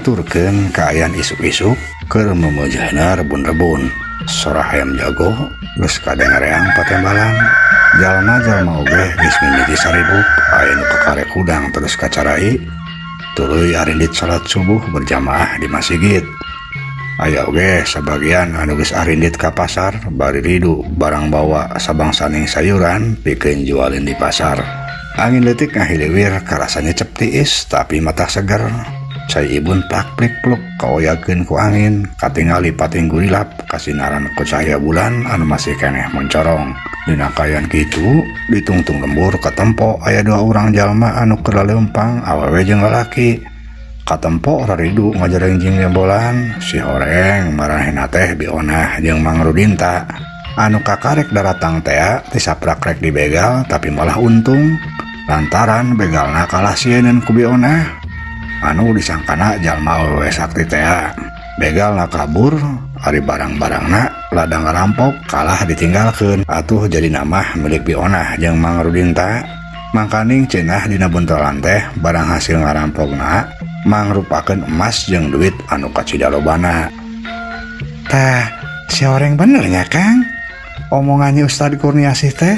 Haturkeun kaayaan isuk-isuk keur memeujeuhna rebun-rebun. Sora hayam jago geus kadengereang patembalan. Jalma-jalma oge geus mimiti saribuk, aya nu kakarek hudang terus kacarai. Tuluy arindit salat subuh berjamaah di masjid. Aya oge sabagian anu geus arindit ka pasar bari ridu barang bawa sabangsaning sayuran pikeun jualin di pasar. Angin leutik ngahiliwir karasanya cep tiis tapi mata seger. Cai ibun plak-plik pluk kaoyakeun ku angin katingali pating gurilap kasinaran ku cahaya bulan anu masih keneh moncorong. Dina kaayaan kitu ditungtung lembur katempo aya dua urang jalma anu keur laleumpang awewe jeung lalaki. Katempo raridu ngajarengjing lembolan si horeng maranehna teh Bionah jeung Mang Rudinta anu kakarek daratang tea ti saprak rek dibegal tapi malah untung lantaran begalna kalah sieun ku Bionah anu disangkana jalma awewe sakti tea. Begalna kabur ari barang-barangna ladang ngarampok kalah ditinggalkeun atuh jadi nama milik Bionah jeung Mang Rudinta. Mangkaning cenah dina buntolan teh barang hasil ngarampokna mangrupakeun emas jeung duit anu kacida lobana. Tah, si horeng bener nya Kang? Omongannya Ustad Kurniasih teh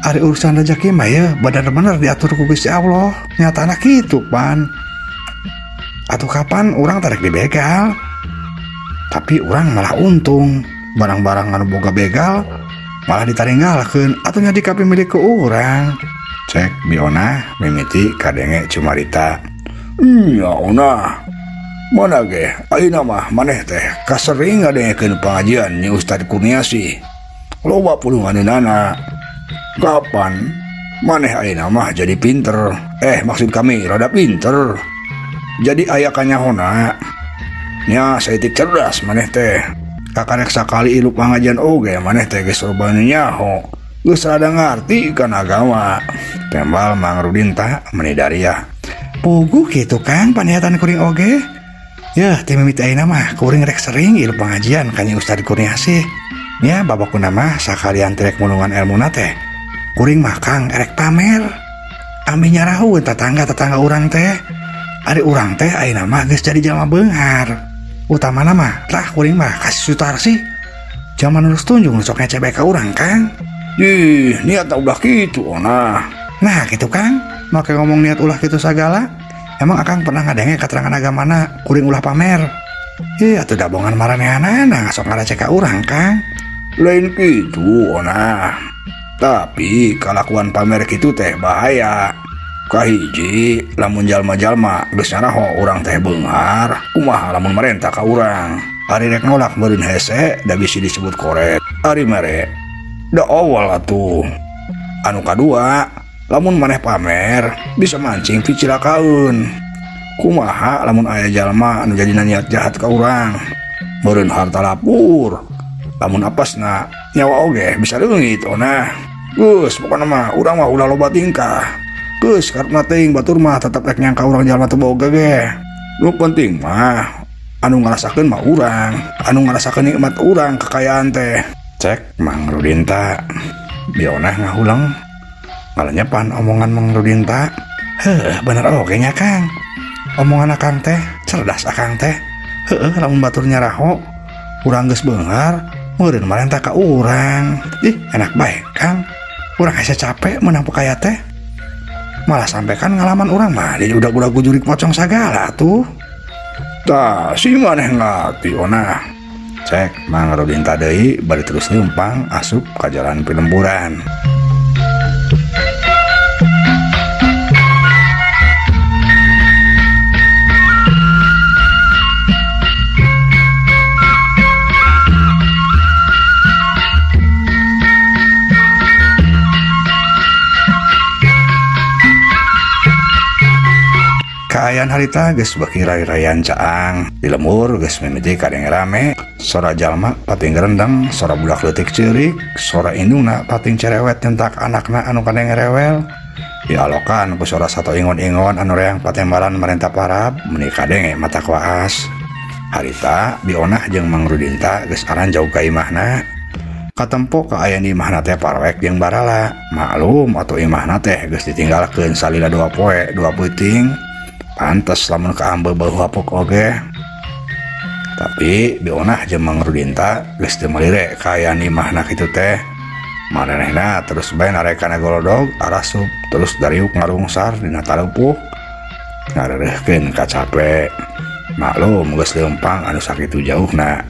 ari urusan rezeki mah ye bener-bener diatur ku Gusti Allah. Nyatana kitu pan. Atuh kapan urang tarek dibegal? Tapi urang malah untung. Barang-barang anu boga begal malah ditaringgalkeun atuh nya dikapimilik ku urang. Cek Bionah mimiti kadenge cumarita. Iya onah. Mana ge ayeuna mah maneh teh kasering ngadengekeun pangajian Nyi Ustad Kurniasih. Loba pulunganeunana. Kapan maneh ayeuna mah jadi pinter? Maksud kami rada pinter. Jadi aya kanyahona. Nya saeutik cerdas maneh teh. Kakarek sakali ilu pangajian oge maneh teh geus loba nu nyaho. Geus rada ngarti kana agama. Tembal Mang Rudinta meni dariah. Puguh kitu Kang paniatan kuring oge. Yeuh ti mimiti ayeuna mah kuring rek sering ilu pangajian ka Nyi Ustad Kurniasih. Nya babakuna mah sakalian trek mulungan elmuna teh. Kuring mah Kang erek pamer. Amih nyarahueun tetangga-tetangga urang teh. Ari urang teh ayeuna mah geus jadi jalma beunghar. Utamana mah tah kuring mah kasih Sutarsi. Jaman nu tunjung nu sok ngecebek ka urang Kang. Ih, niat ulah kitu onah. Nah kitu Kang, make ngomong niat ulah kitu sagala. Emang akang pernah ngadenge keterangan agamana kuring ulah pamer? Ih, atuh dabongan maranehanana sok ngaracek ka urang Kang. Lain kitu onah. Tapi kalakuan pamer kitu teh bahaya. Kahiji lamun jalma-jalma geus nyaraho urang teh beunghar, kumaha lamun marenta ka urang. Ari rek nolak meureun hese da bisi disebut koret. Ari mere da awal atuh. Anu kadua, lamun maneh pamer bisa mancing picilakaeun. Kumaha lamun aya jalma anu jadina niat jahat ka urang, meureun harta lapur. Lamun apasna nyawa oge bisa leungit onah. Geus pokona mah urang mah ulah loba tingkah. Geus karepna teuing batur mah tetep rek nyangka urang jalma teu boga ge. Nu penting mah anu ngarasakeun mah urang, anu ngarasakeun nikmat urang kekayaan teh. Cek Mang Rudinta. Bionah ngahulang ngalenyepan omongan Mang Rudinta. Heuh, bener oge nya Kang. Omongan akang teh cerdas akang teh. Heuh, lamun batur nyaraho urang geus beunghar meureun marenta ka urang. Ih, enak bae Kang. Urang hese capek meunang pekaya teh. Malah sampai kan ngalaman urang mah di udah-udah gujurik pocong sagala tuh. Tah, si maneh ngarti onah. Cek Mang Rudinta deui bari terus leumpang asup ka jalan pilemburan. Kaayaan harita geus beuki rai-raian caang. Di lembur geus mimiti kadenge rame, sora jalma pating gerendeng, sora budak leutik ceurik, sora indungna pating cerewet nyentak anakna anu kadenge rewel. Dialokan ku sora sato ingon-ingon anu reang patembalan marenta parab meuni kadenge mata kuas. Harita Bionah jeung Mang Rudinta geus aranjau ka imahna. Katempo kaayaan imahna teh parwek jeung barala. Maklum atuh imahna teh geus ditinggalkeun salila 2 poe 2 peuting. Pantes lamun kaambe bau hapuk oge. Tapi Bi Onah jeung Mang Rudinta geus teu malire kaayaan imahna kitu teh. Manehna terus bae narekana golodog arasup terus dariuk ngarungsar dina talupuh ngareureurkeun kacape. Maklum geus leumpang anu sakitu jauhna.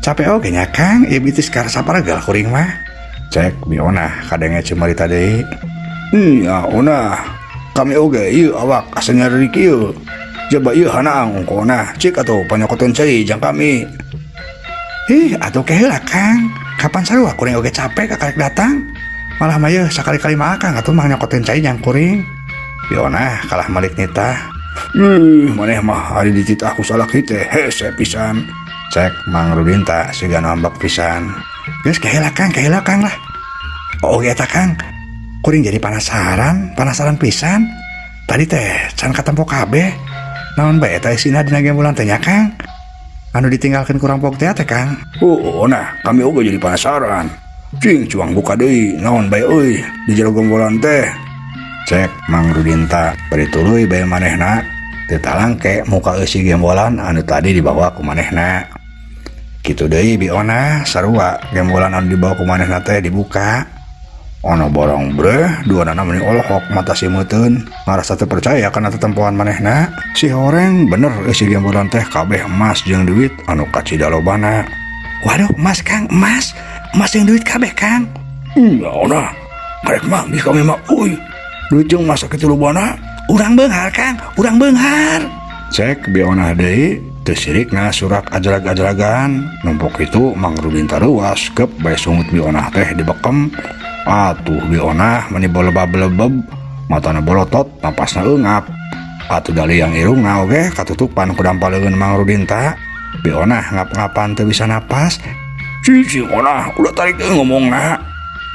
Capek oge nya Kang, ieu bitis karasa paragal kuring mah. Cek Bi Onah kadenge cumarita deui. Iya Onah, kami oge ieu awak asa nyeri kieu. Coba ieu hanaang ongkona, cik atuh panyokoteun cai jang kami. Ih, atuh ke heula Kang. Kapan sarua kuring oge capek kakarek datang. Malah mah yeuh sakali-kali mah Akang atuh mah nyokoteun cai jang kuring. Bi Onah kalah malik nitah. Ih, maneh mah ari dititah ku salaki teh hese pisan. Cek Mang Rudinta siga nambak pisan. Geus ke heula Kang, ke heula Kang lah. Oge eta Kang. Kuring jadi penasaran, penasaran pisan. Tadi teh can katempo kabeh. Naon bae eta isina dina gembolan teh nya Kang? Anu ditinggalkeun ku rampok teh teh Kang. Oh, nah, kami oge jadi penasaran. Cing cuang buka deui, naon bae euy di jero gembolan teh. Cek Mang Rudinta bari tuluy bae manehna teu talangke muka eusi gembolan anu tadi dibawa ku manehna. Kitu deui Bi Onah sarua gembolan anu dibawa ku manehna teh dibuka. Ono borong breh, dua nana meni olohok mata si meuteun ngarasa teu percaya kana tetempoan manehna. Si horeng bener eusi gembolan teh kabeh emas jeung duit anu kacida lobana. Waduh, emas Kang, emas. Emas jeung duit kabeh Kang. Iya ona, karek mah geus kami mah euy. Duit jeung emas sakitu lobana, urang beunghar Kang, urang beunghar. Cek Bi Onah deui teu sirikna surak ajrag-ajragan. Numpuk itu Mang Rudinta reuas kep bae sungut Bi Onah teh dibekem. Atuh Bi Onah meni bolebab-lebeb, matana bolotot, napasna eungap. Atuh daliang irungna oge katutupan ku dampal leungeun Mang Rudinta. Bi Onah ngap-ngapan teu bisa napas. Cicing Onah, udah tarik deui ngomongna.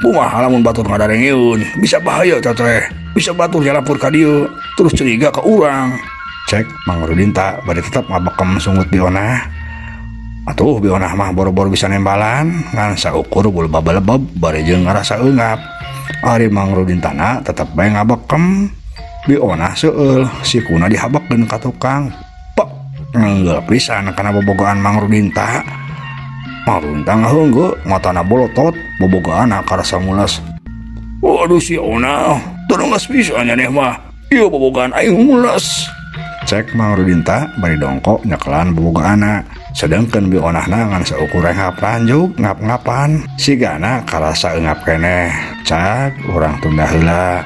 Kumaha lamun batur ngadarengeun, bisa bahaya teh teh. Bisa batur jalapur ka dieu, terus curiga ka urang. Cek Mang Rudinta bari tetep ngabekem sungut Bi Onah. Atuh Bi Onah mah boro-boro bisa nembalan, ngan saukur bulebab-lebeb bari jeung ngarasa eungap. Ari Mang Rudintana tetep bae ngabekem. Bi Onah seueul, sikuna dihabekeun ka tukang. Pek, ngeunggeul pisan kana bobogohan Mang Rudinta. Mang Rudinta ngaheunggeuk, matana bolotot, bobogohanna karasa mules. Waduh si Onah, teu geus pisan nyaneh mah. Ieu bobogohan aing mules. Cek Mang Rudinta bari dongkok nyekelan bobogohanna. Sedangkan Bi Onahna ngan saukur renghap lanjug ngap-ngapan sigana karasa eungap keneh. Cak urang tunda heula.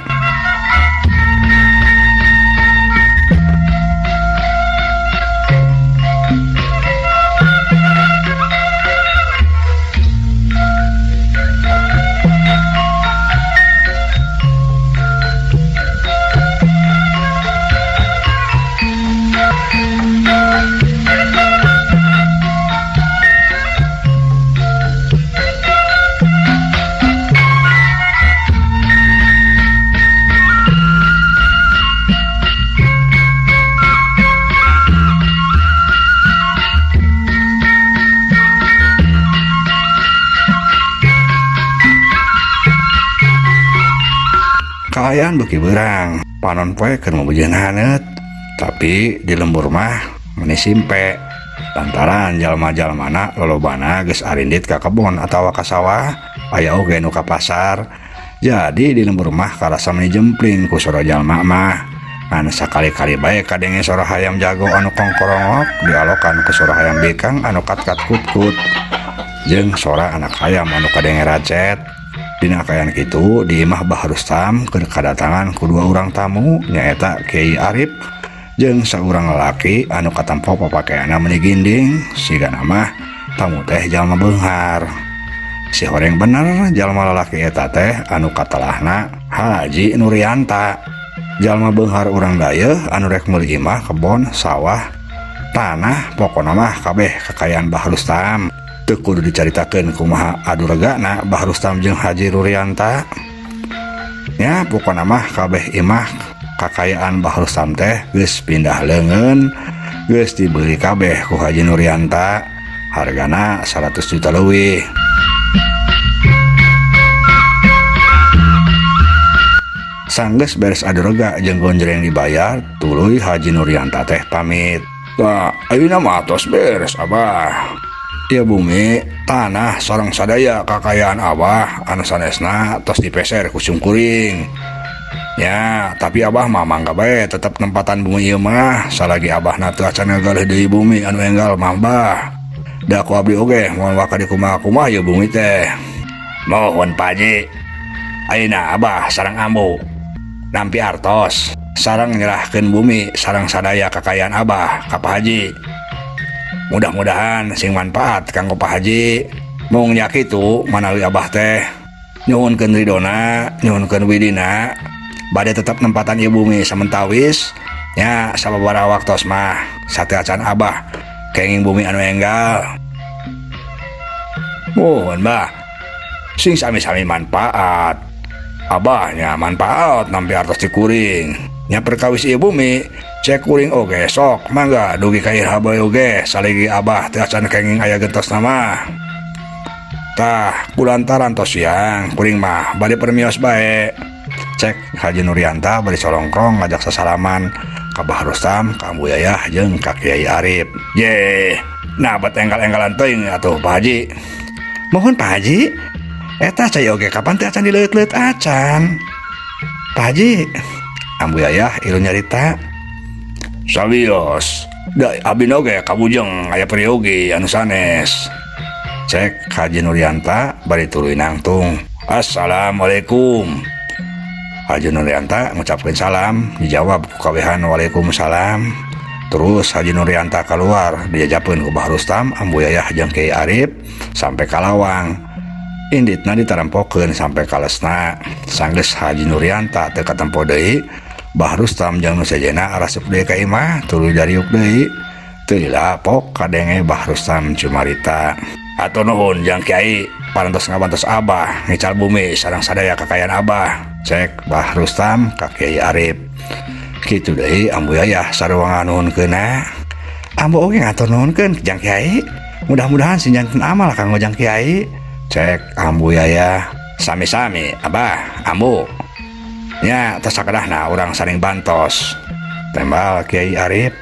Kaayaan beuki beurang, panon poe keur mabeujeun haneut, tapi di lembur mah meni simpe. Lantaran jalma-jalmana lolobana geus arindit ka kebon atawa ka sawah, aya oge nu ka pasar. Jadi di lembur mah karasa meni jempling ku sora jalma mah. Ngan sakali-kali bae kadenge sora hayam jago anu kongkorongok dialokan ku sora hayam bikang anu kat-kat kut-kut jeung sora anak hayam anu kadenge racet. Dina kaayaan kitu di imah Bah Rustam keur kadatangan ku dua urang tamu nyaeta Kiai Arif jeung saurang lalaki anu katampo papakeanna meni ginding sigana mah tamu teh jalma beunghar. Si horeng bener jalma lalaki eta teh anu katelahna Haji Nurianta. Jalma beunghar urang dayeuh anu rek meuli imah, kebon, sawah, tanah, pokona mah kabeh kekayaan Bah Rustam. Teu kudu dicaritakeun kumaha adu regana Bah Rustam jeung Haji Nurianta. Nya pokona mah kabeh imah kakayaan Bah Rustam teh geus pindah leungeun, geus dibeli kabeh ku Haji Nurianta, hargana 100 juta leuwih. Sanggeus beres adu rega jeung gonjreng dibayar, tuluy Haji Nuryanta teh pamit. Tah, ayeuna mah tos beres Abah. Ieu bumi tanah sareng sadaya kakayaan Abah anu sanesna tos dipeser ku simkuring. Ya, tapi Abah mah mangga bae tetep nempatan bumi ieu mah salagi Abahna teu acan ngagaleuh deui bumi anu enggal mah Bah. Da ku abdi oge moal waka dikumaha-kumaha ieu bumi teh. Mohon Pak Haji. Ayeuna Abah sareng Ambu nampi artos sareng nyerahkeun bumi sareng sadaya kakayaan Abah ka Pak Haji. Mudah-mudahan sing manfaat kanggo Pak Haji. Mung nya kitu manawi Abah teh nyuhunkeun ridona, nyuhunkeun widina bade tetep nempatan ieu bumi samentawis nya sababaraha waktos mah sateuacan Abah kenging bumi anu enggal. Mohon Bah, sing sami-sami manfaat. Abahnya manfaat nampi artos ti kuring. Nya perkawis ieu bumi cek kuring oge sok mangga dugi ka iraha bae oge salagi Abah teu acan kenging aya gentosna mah. Tah kulantaran tos siang kuring mah bade permios bae. Cek Haji Nuryanta bari solongkrong ngajak sasalaman ka Bah Rustam, ka Ambu Yayah jeung ka Kiai Arif. Ye, nah bet enggal-enggalan teuing atuh Pak Haji. Mohon Pak Haji, eta cai oge kapan teh acan dileuit-leuit acan. Pak Haji, Ambu Yayah ieu nyarita. Sawios, da abdi oge kabujeng aya peryogi anu sanes. Cek Haji Nuryanta bari tuluy nangtung. Assalamualaikum. Haji Nuryanta ngucapkeun salam, dijawab ku kawehan waalaikumsalam. Terus Haji Nuryanta keluar, dijajapeun ku Bah Rustam, Ambu Yayah jeung Kiai Arif sampai ka lawang. Inditna ditarempokeun sampai ka lesna. Sanggeus Haji Nuryanta teu katempo deui, Bah Rustam jeung nu sejenna arasup deui ka imah, tuluy dariuk deui. Teu lila pok kadenge Bah Rustam cumarita. Atur nuhun jang Kiai, parantos ngabantos Abah ngical bumi sareng sadaya kakayaan Abah. Cek Bah Rustam ka Kiai Arif. Kitu deui Ambu Yayah sarua nganuhunkeunna. Ambu oge ngatur nuhunkeun jang Kiai. Mudah-mudahan sing janten amal kanggo jang Kiai. Cek Ambu Yayah. Sami-sami Abah, Ambu. Nya tos sakedahna urang saling bantos. Tembal Kiai Arif.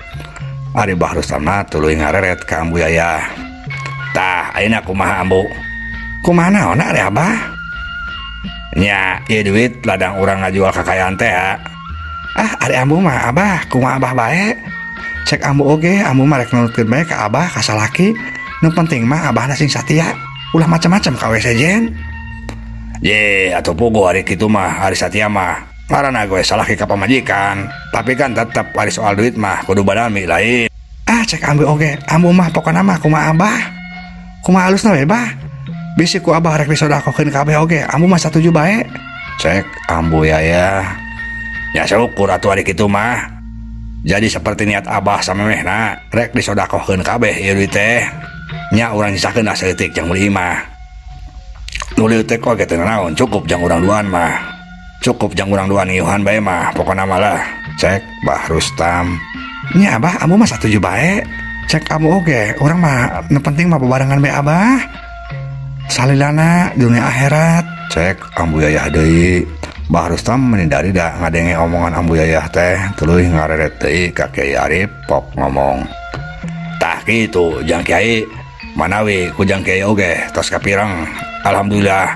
Ari Bah Rustamna tuluy ngareret ka Ambu Yayah. Tah ayeuna kumaha Ambu? Kumaha naonna ari Abah? Nya ieu duit ladang urang ngajual kakayaan teh. Ah ari Ambu mah Abah, kumaha Abah bae? Cek Ambu oge, Ambu mah rek nurutkeun bae ka Abah ka salaki. Nu penting mah Abahna sing satia, ulah macam-macam ka we sejen. Ye, atuh puguh ari kitu mah, ari satia mah. Ngaranna gue salaki ka pamajikan, tapi kan tetep ari soal duit mah kudu badami lain. Ah cek Ambu oge, Ambu mah pokona mah kumaha Abah? Kumaha alusna we Bah? Bisi ku Abah rek disodakohkeun kabeh oge, Ambu mah satuju bae. Cek Ambu Yayah. Ya syukur atuh ari kitu mah. Jadi seperti niat Abah samemehna, rek disodakohkeun kabeh ieu duit teh. Nya urang nyisakeun lah saeutik jang meuli imah. Nu leutik oge teu nanaon, cukup jang urang duaan mah. Cukup jang urang duaan ngiuhan bae mah, pokona mah lah. Cek Bah Rustam. Nya Abah, Ambu mah satuju bae. Cek Ambu oge, urang mah nu penting mah bebarengan bae Abah. Salilana dunia akhirat. Cek Ambu Yayah deui. Bah Rustam menindari da ngadenge omongan Ambu Yayah teh, tuluy ngareret deui ka Kiai Arif pok ngomong. Tah kitu jang Kiai, manawi ku jang Kiai oge tos kapireng. Alhamdulillah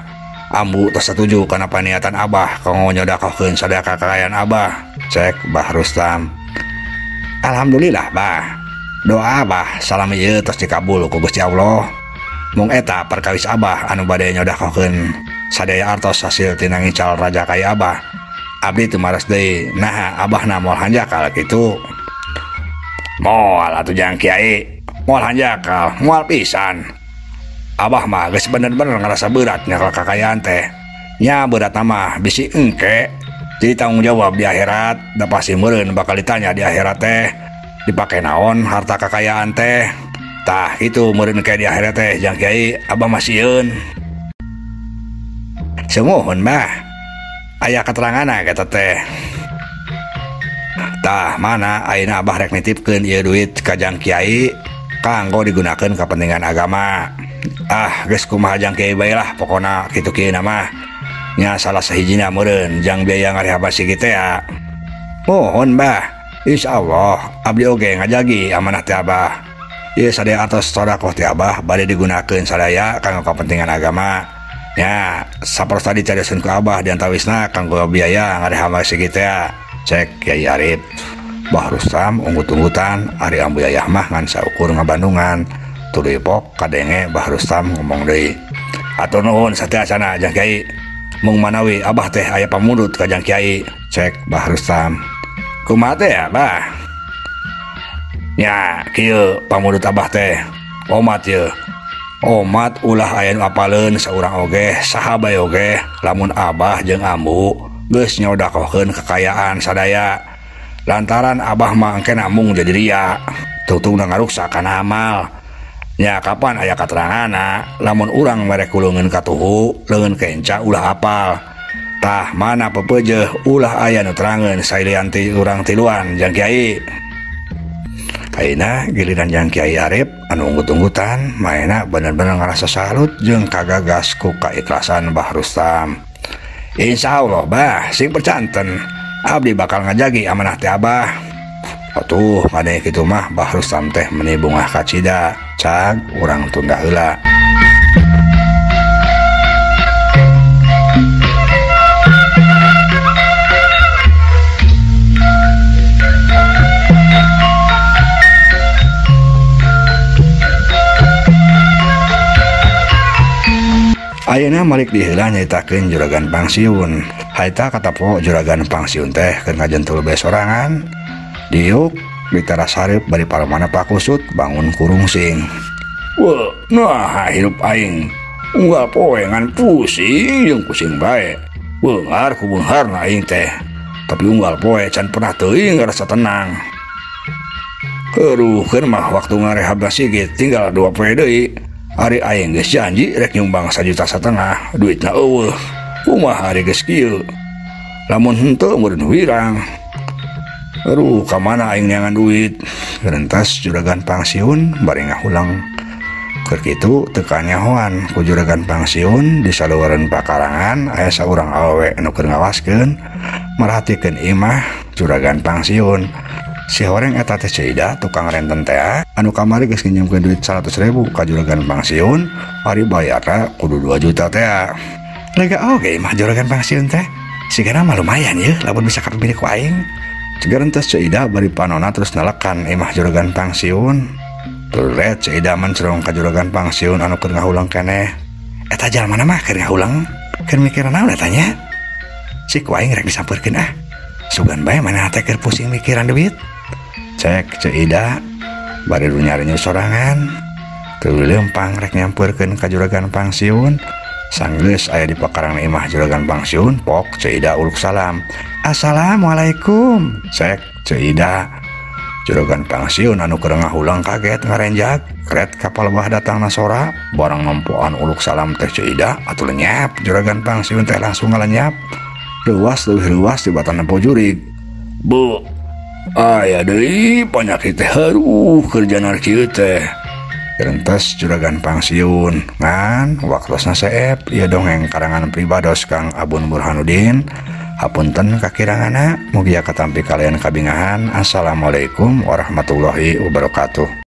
Ambu tos satuju kana paniatan Abah kanggo nyodakohkeun sadaya kakayaan Abah. Cek Bah Rustam. Alhamdulillah Bah. Doa Abah salami ieu tos dikabul ku Gusti Allah. Mung eta perkawis Abah anu bade nyodakohkeun sadaya artos hasil tina ngical raja kaya Abah. Abdi teu maras deui, naha Abahna moal hanjakal kitu. Moal atuh jang Kiai, moal hanjakal, moal pisan. Abah mah geus bener-bener ngarasa berat nyakel kakayaan teh. Nya beratna mah bisi engke. Jadi tanggung jawab di akhirat, da pasti meureun bakal ditanya di akhirat teh. Dipake naon harta kakayaan teh. Tah itu meureun ke di akhirat teh jang Kiai, Abah mah sieun. Sumuhun Bah, aya keteranganna eta teh. Tah mana ayeuna Abah rek nitipkeun ieu duit ka jang Kiai kanggo digunakeun kapentingan agama. Ah geus kumaha jang Kiai bae lah pokona kitu kieu mah. Nya salah sahijina meureun jang biaya ngarehab masjid teh ya. Mohon bah, insyaallah abdi oge ngajagi amanah ti abah. Ieu sadaya atos sedekah ti abah bade digunakeun sadaya kanggo kepentingan agama. Nya sapertos tadi carioseun ku abah diantawisna kanggo biaya ngarehab masjid teh ya. Cek Kiai Arif. Bah Rustam unggut-unggutan ari Ambu Yayah mah ngan saukur ngabandungan. Tuluy pok kadenge Bah Rustam ngomong deui. Atur nuhun sateuacanna jang Kiai. Mung manawi abah teh aya pamundut ka jang Kiai. Cek Bah Rustam. Kumaha teh ya bah? Nya kieu pamundut abah teh. Omat ye. Omat ulah aya nu apaleun saurang oge saha bae oge lamun abah jeung ambu geus nyodakohkeun kekayaan sadaya. Lantaran abah mah engke namung jadi ria. Tungtungna ngaruksak kana amal. Nya kapan aya kateranganna lamun urang mere kuleungeun katuhu leungeun kenca ulah apal. Tah mana pepeujeuh ulah aya nu terangeun sailian ti urang tiluan jang Kiai. Ayeuna giliran jang Kiai Arif anu unggut-unggutan maena bener-bener ngarasa salut jeung kagagas ku kaikhlasan Bah Rustam. Insyaallah bah sing percanten abdi bakal ngajagi amanah ti abah. Atuh ngadenge kitu mah Bah Rustam teh meuni bungah kacida. Cag urang tunda heula. Ayeuna malik di heula nyaritakeun juragan pangsiun. Haita katapo juragan pangsiun teh keur ngajentul bae sorangan. Diuk di teras hareup bari parmana pakusut bangun kurungsing. Wah, nah hirup aing. Unggal poe ngan pusing jeung pusing bae. Beunghar ku beungharna aing teh. Tapi unggal poe can pernah teuing ngarasa tenang. Aduh, keur mah waktu ngarehab sigit tinggal 2 poe deui. Ari aing geus janji rek nyumbang 1,5 juta, duitna eueuh. Kumaha ari geus kieu? Lamun henteu meureun wirang. Aduh, ka mana aing neangan duit? Gerentas juragan pangsiun bari ngahulang. Keur kitu teu kanyahoan ku juragan pangsiun di saluareun pakarangan aya saurang awewe anu keur ngawaskeun merhatikeun imah juragan pangsiun. Si horeng eta teh Ceu Ida tukang renten teh anu kamari geus nginjemkeun duit 100.000 ka juragan pangsiun, ari bayarna kudu 2 juta teh. Lega oge imah juragan pangsiun teh. Sigana mah lumayan ye lamun bisa kapimilih ku aing. Cegerentas Ceu Ida bari panona terus nelekan imah juragan pangsiun. Tulet Ceu Ida mencerong ka juragan pangsiun anu keur ngahulang keneh. Eta jalmana mah keur ngahulang, keur mikiran naon eta nya? Cik ku aing rek disampeurkeun ah. Sugan bae mana teh keur pusing mikiran duit. Cek Ceu Ida bari nyarinya sorangan. Teu leumpang rek nyampeurkeun ka juragan pangsiun. Sanggeus aya di pakarangan imah juragan pangsiun, pok Ceu Ida uluk salam. Assalamualaikum. Cek Ceu Ida. Juragan pangsiun anu keur ngahulang kaget ngarenjak, kret kapal bah datangna sora, barang nempoan uluk salam teh Ceu Ida atuh lenyap. Juragan pangsiun teh langsung ngalenyap. Leuwas leuwih leuwas di batan nempo jurig. Bu, aya deui panyakit teh haruh keur janar kieu teh. Gerentas juragan pangsiun ngan waktosna seep ieu dongeng karangan pribados Kang Abun Burhanuddin. Hapunten kakiranganna, mugia katampi kalian kabingahan. Assalamualaikum warahmatullahi wabarakatuh.